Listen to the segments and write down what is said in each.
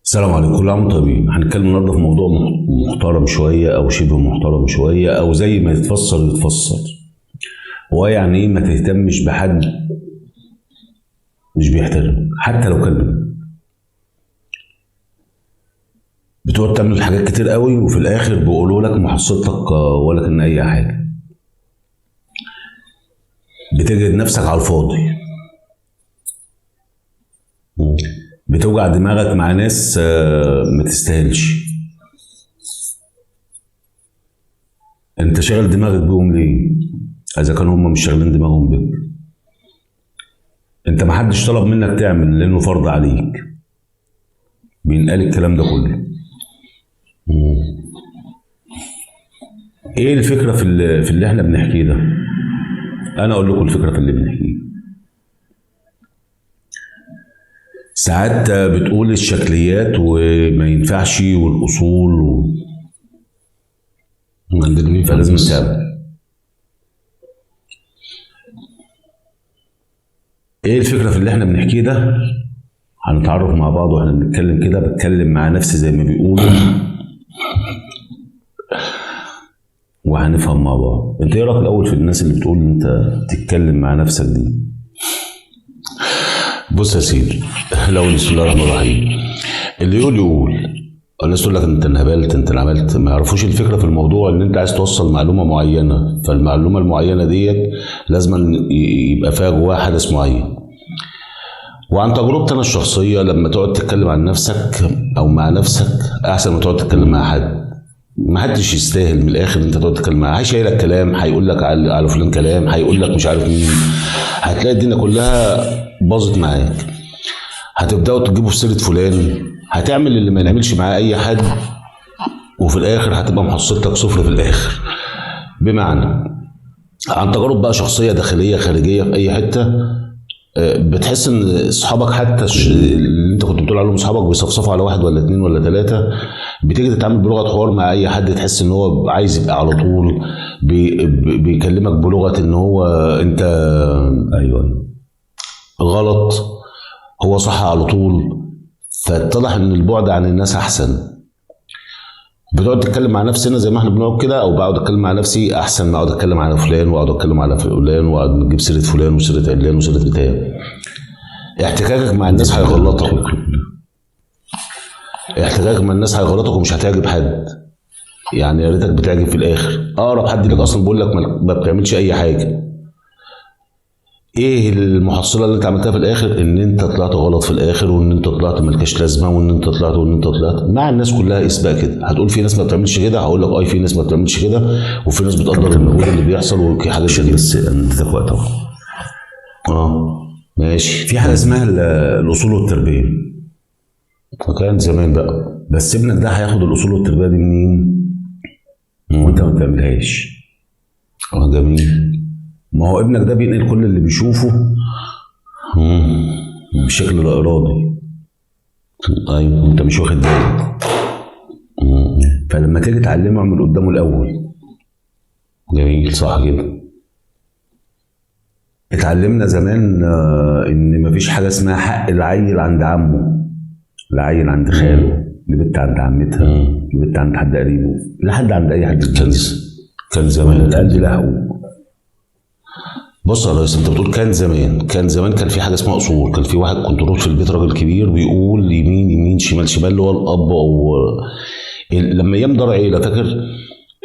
السلام عليكم، كل عام وانتم طيبين. هنتكلم النهارده في موضوع محترم شوية او شبه محترم شوية، او زي ما يتفسر يتفسر. هو يعني ايه ما تهتمش بحد مش بيحترمك حتى لو كلمك؟ بتقعد تعمل حاجات كتير قوي وفي الاخر بيقولوا لك محصلتك ولا كان اي حاجة. بتجهد نفسك على الفاضي، بتوجع دماغك مع ناس ما تستاهلش. انت شاغل دماغك بيهم ليه اذا كانوا هم مش شاغلين دماغهم بيك؟ انت ما حدش طلب منك تعمل لانه فرض عليك. بينقال الكلام ده كله. ايه الفكرة في اللي احنا بنحكيه ده؟ انا اقول لكم الفكرة في اللي بنحكيه. ساعات بتقول الشكليات وما ينفعش والاصول فلازم تعمل. ايه الفكرة في اللي احنا بنحكيه ده؟ هنتعرف مع بعض واحنا بنتكلم كده. بتكلم مع نفسي زي ما بيقولوا وهنفهم مع بعض. انت ايه رايك الاول في الناس اللي بتقول انت تتكلم مع نفسك دي؟ بص يا سيدي، لو بسم الله الرحمن الرحيم، اللي يقول يقول، الناس تقول لك انت انهبلت، انت عملت، ما يعرفوش الفكرة في الموضوع ان انت عايز توصل معلومة معينة، فالمعلومه المعينة ديت لازم يبقى فيها جواها حدث معين. وعن تجربتي انا الشخصية، لما تقعد تتكلم عن نفسك او مع نفسك احسن ما تقعد تتكلم مع حد. ما حدش يستاهل من الاخر انت تقعد تتكلم معاه. هيشيلك كلام، هيقول لك على فلان كلام، هيقول لك مش عارف مين، هتلاقي الدنيا كلها باظت معاك. هتبداوا تجيبوا في سيره فلان، هتعمل اللي ما ينعملش معاه اي حد، وفي الاخر هتبقى محصلتك صفر في الاخر. بمعنى عن تجارب بقى شخصية داخلية خارجية في اي حتة، بتحس ان اصحابك حتى اللي انت كنت بتقول عليهم اصحابك بيصفصفوا على واحد ولا اتنين ولا تلاتة. بتيجي تتعامل بلغه حوار مع اي حد تحس ان هو عايز يبقى على طول بيكلمك بلغه ان هو انت ايوه غلط، هو صح على طول. فاتضح ان البعد عن الناس احسن. بتقعد تتكلم مع نفسنا زي ما احنا بنقعد كده، او بقعد اتكلم مع نفسي احسن ما اقعد اتكلم على فلان واقعد اتكلم على فلان واقعد نجيب سيره فلان وسيره علان وسيره بتاع. احتكاكك مع الناس هيغلطك، احتكاكك مع الناس هيغلطك ومش هتعجب حد. يعني يا ريتك بتعجب في الاخر. اقرب حد لك اصلا بيقول لك ما بتعملش اي حاجة. ايه المحصلة اللي انت عملتها في الاخر؟ ان انت طلعت غلط في الاخر، وان انت طلعت مالكش لازمه، وان انت طلعت وان انت طلعت مع الناس كلها. قيس بقى كده. هتقول في ناس ما بتعملش كده، هقول لك اي في ناس ما بتعملش كده، وفي ناس بتقدر المجهود اللي بيحصل وحاجات زي كده. بس اديتك وقت اهو. ماشي. في حاجة اسمها الاصول والتربية. فكان زمان بقى، بس ابنك ده هياخد الاصول والتربية دي منين وانت ما بتعملهاش؟ جميل. ما هو ابنك ده بينقل كل اللي بيشوفه بشكل لا ارادي. ايوه، انت مش واخد بالك. فلما تيجي تعلمه اعمل قدامه الاول. جميل، صح كده. اتعلمنا زمان ان مفيش حاجة اسمها حق العيل عند عمه، العيل عند خاله، البنت عند عمتها، البنت عند حد قريبه، لحد عند اي حد. كان زمان القلب له حقوق. بص يا ريس، انت بتقول كان زمان. كان زمان كان في حاجة اسمها اصول، كان في واحد control في البيت، راجل كبير بيقول يمين يمين شمال شمال، اللي هو الاب او لما ايام دار عيله، فاكر؟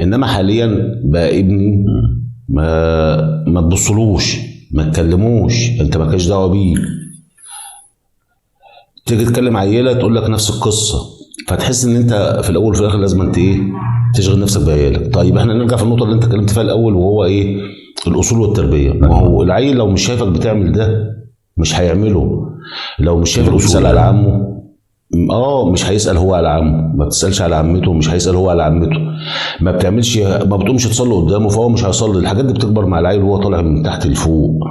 انما حاليا بقى ابني ما تبصلوش، ما تكلموش، انت مالكش دعوه بيه. تيجي تتكلم عيله تقول لك نفس القصة. فتحس ان انت في الاول وفي الاخر لازم انت ايه تشغل نفسك بعيالك. طيب احنا نرجع في النقطة اللي انت اتكلمت فيها الاول، وهو ايه؟ الاصول والتربية. ما هو العيل لو مش شايفك بتعمل ده مش هيعمله. لو مش شايفك بتسال على عمه، مش هيسال هو على عمه. ما بتسالش على عمته مش هيسال هو على عمته. ما بتعملش، ما بتقومش تصلي قدامه فهو مش هيصلي. الحاجات دي بتكبر مع العيل وهو طالع من تحت لفوق.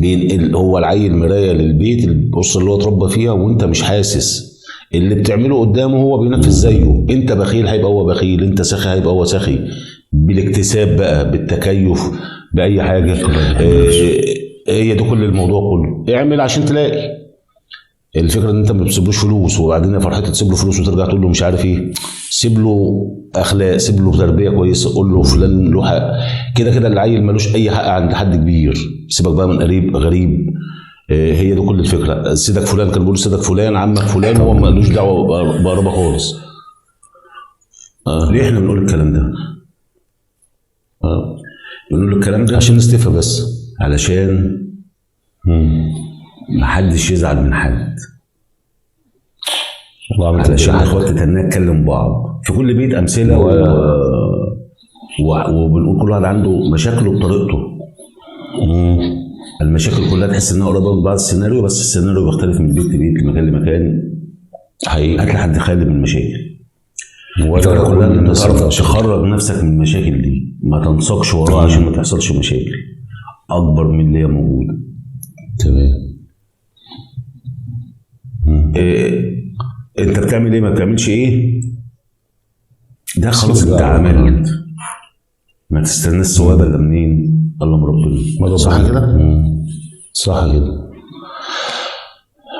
بينقل هو العيل مراية للبيت، الاسرة اللي هو اتربى فيها، وانت مش حاسس. اللي بتعمله قدامه هو بينفذ زيه. انت بخيل هيبقى هو بخيل، انت سخي هيبقى هو سخي. بالاكتساب بقى، بالتكيف، باي حاجة. هي ده كل الموضوع كله. اعمل عشان تلاقي. الفكرة ان انت ما بتسيبلوش فلوس، وبعدين يا فرحتي تسيب له فلوس وترجع تقول له مش عارف ايه. سيب له اخلاق، سيب له تربيه كويسة، قول له فلان له حق. كده كده العيل ملوش اي حق عند حد كبير، سيبك بقى من قريب غريب. هي دي كل الفكرة. سيدك فلان كان بيقول سيدك فلان، عمك فلان، هو مالوش دعوه بقرابه خالص. ليه احنا بنقول الكلام ده؟ بنقول الكلام ده عشان نستفهم بس، علشان محدش يزعل من حد، علشان اخوات تتنى تكلم بعض في كل بيت امثلة وبنقول كل واحد عنده مشاكله بطريقته. المشاكل كلها تحس انها قريبه من بعض السيناريو، بس السيناريو بيختلف من بيت لبيت، لمكان لمكان. حقيقي هتلاقي حد خالي من المشاكل. الفكرة كلها ان انت تعرف تخرج نفسك من المشاكل دي، ما تنساقش وراها عشان ما تحصلش مشاكل اكبر من اللي هي موجودة. تمام. انت بتعمل ايه ما بتعملش ايه، ده خلاص انت عملت، ما تستناش ثواب الا منين؟ الله من ربنا. صح كده؟ صح كده.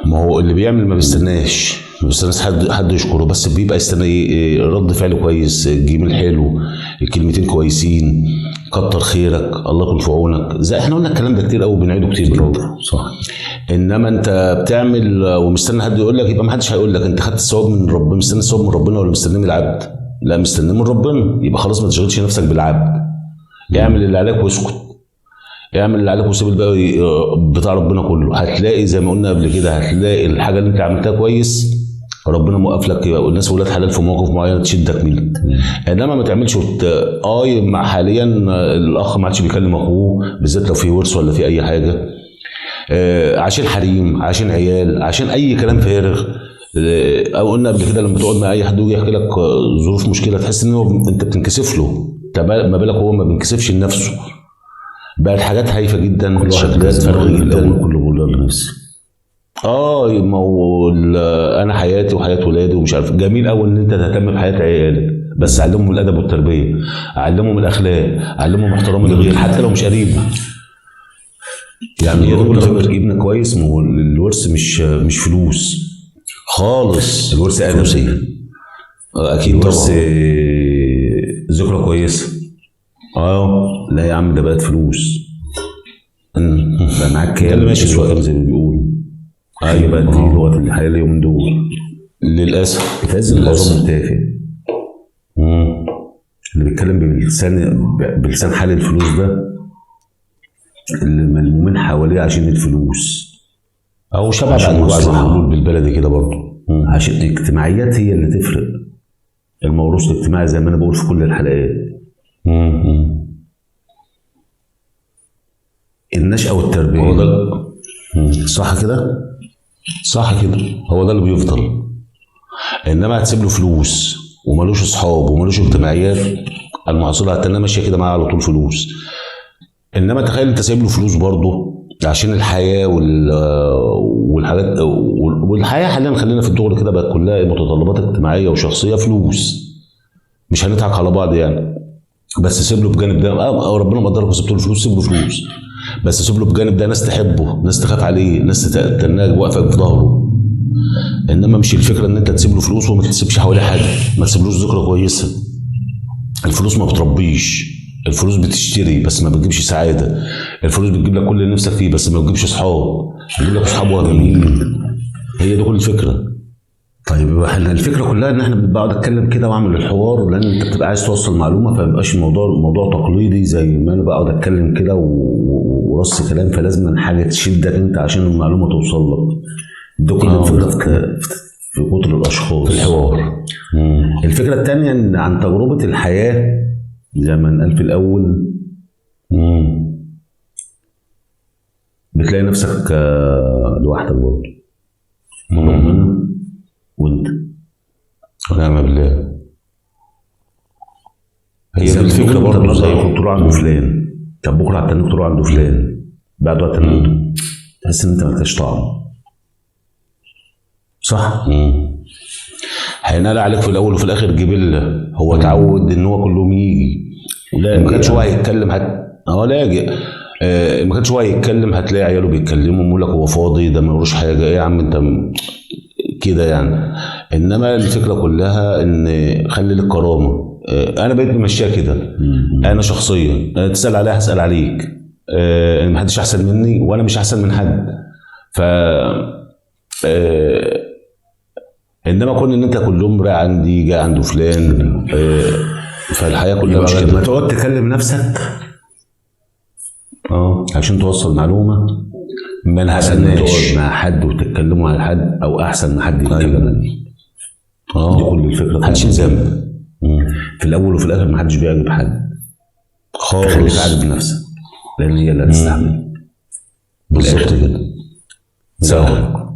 ما هو اللي بيعمل ما بيستناش، ما بيستناش حد يشكره، بس بيبقى يستنى ايه؟ رد فعل كويس، الجميل حلو، الكلمتين كويسين، كتر خيرك، الله يكون في عونك. زي احنا قلنا الكلام ده كتير قوي، بنعيده كتير برضه. صح. انما انت بتعمل ومستني حد يقول لك، يبقى ما حدش هيقول لك. انت خدت الثواب من ربنا، مستني الثواب من ربنا ولا مستنيه من العبد؟ لا، مستنيه من ربنا. يبقى خلاص ما تشغلش نفسك بالعبد، اعمل اللي عليك واسكت، اعمل اللي عليك وسيب الباقي بتاع ربنا كله. هتلاقي زي ما قلنا قبل كده، هتلاقي الحاجة اللي انت عملتها كويس ربنا موقف لك، والناس ولاد حلال في مواقف معينة تشدك منك. انما ما تعملش مع حاليا الاخ ما عادش بيكلم اخوه، بالذات لو في ورث ولا في اي حاجة، عشان حريم، عشان عيال، عشان اي كلام فارغ. او قلنا قبل كده لما تقعد مع اي حد ويجي يحكي لك ظروف مشكلة، تحس ان هو انت بتنكسف له، ما بالك هو ما بينكسفش لنفسه. بقت حاجات هايفة جدا، شكلات فارغة جدا، كله بيقول لنفسه. ما هو انا حياتي وحياه ولادي ومش عارف. جميل قوي ان انت تهتم بحياة عيالك، بس علمهم الادب والتربية، علمهم الاخلاق، علمهم احترام الغير حتى لو مش قريبه. يعني يا رب ابنك كويس. ما هو الورث مش فلوس خالص، الورث ادب. اكيد الورث ذكرى كويسة. لا يا عم ده بقت فلوس، بقى معاك كام ماشي شوية زي ما بيقولوا. ايوه بقى دي لغة الحياة اليومين دول للاسف. بتعز الموضوع تافه. اللي بيتكلم بلسان حال الفلوس ده، اللي ملمومين حواليه عشان الفلوس، او شبع بعد زي ما بنقول بالبلدي كده برضه. عشان الاجتماعيات هي اللي تفرق، الموروث الاجتماعي زي ما انا بقول في كل الحلقات. النشأة والتربية هو ده. صح كده؟ صح كده، هو ده اللي بيفضل. انما هتسيب له فلوس ومالوش اصحاب ومالوش اجتماعيات، المحصلة هتلاقيها ماشية كده معاه على طول فلوس. انما تخيل انت سايب له فلوس برضه عشان الحياة والحاجات والحياة حاليا، خلينا في الدغري كده، بقت كلها متطلبات اجتماعية وشخصية فلوس، مش هنضحك على بعض يعني. بس سيب له بجانب ده، او ربنا مقدرك وسبت له فلوس، سيب له فلوس، بس سيب له بجانب ده ناس تحبه، ناس تخاف عليه، ناس تتناه واقفة في ظهره. انما مش الفكرة ان انت تسيب له فلوس وما تسيبش حواليه حاجة، ما تسيبلوش ذكرى كويسة. الفلوس ما بتربيش، الفلوس بتشتري بس ما بتجيبش سعادة. الفلوس بتجيب لك كل اللي نفسك فيه بس ما بتجيبش اصحاب، بتجيب لك اصحاب وهميين. هي دي كل الفكرة. طيب احنا الفكرة كلها ان احنا بقعد اتكلم كده واعمل الحوار، لان انت بتبقى عايز توصل معلومة، فما بيبقاش الموضوع تقليدي زي ما انا بقعد اتكلم كده ورص كلام، فلازم حاجة تشدك انت عشان المعلومة توصل لك. ده كل الفكرة في كتر الاشخاص في الحوار. الفكرة الثانية ان عن تجربه الحياة زي ما قال في الاول، بتلاقي نفسك لوحدك برضه، ربنا وانت، ونعم بالله. هي دي الفكرة برضه. زي كنت تروح عند فلان، طب بكره هتنك تروح عند فلان، بعد وقت تحس ان انت مالكش طعم. صح؟ هينال عليك في الاول وفي الاخر جبله. هو اتعود ان هو كل يوم يجي، لا ما كانش هو هيتكلم هو لاجئ. ما كانش هو يتكلم هتلاقي عياله بيتكلموا يقول لك هو فاضي ده ما يقولوش حاجة، ايه يا عم انت كده يعني. انما الفكرة كلها ان خلي لك كرامة. انا بقيت ممشيها كده انا شخصيا، تسال عليها هسال عليك، محدش احسن مني وانا مش احسن من حد. ف انما كون ان انت كلهم راعي عندي جاي عنده فلان، فالحياة كلها مش كده. لما تقعد تكلم نفسك عشان توصل معلومة، ما احسن ما تقعد تقعد مع حد وتتكلموا على حد او احسن ما حد يتكلم. دي كل الفكرة. محدش ذنب في الاول وفي الاخر محدش بيعجب حد خالص. خليك عاجب نفسك لان هي اللي هتستحمل. بالظبط كده. سلام عليكم.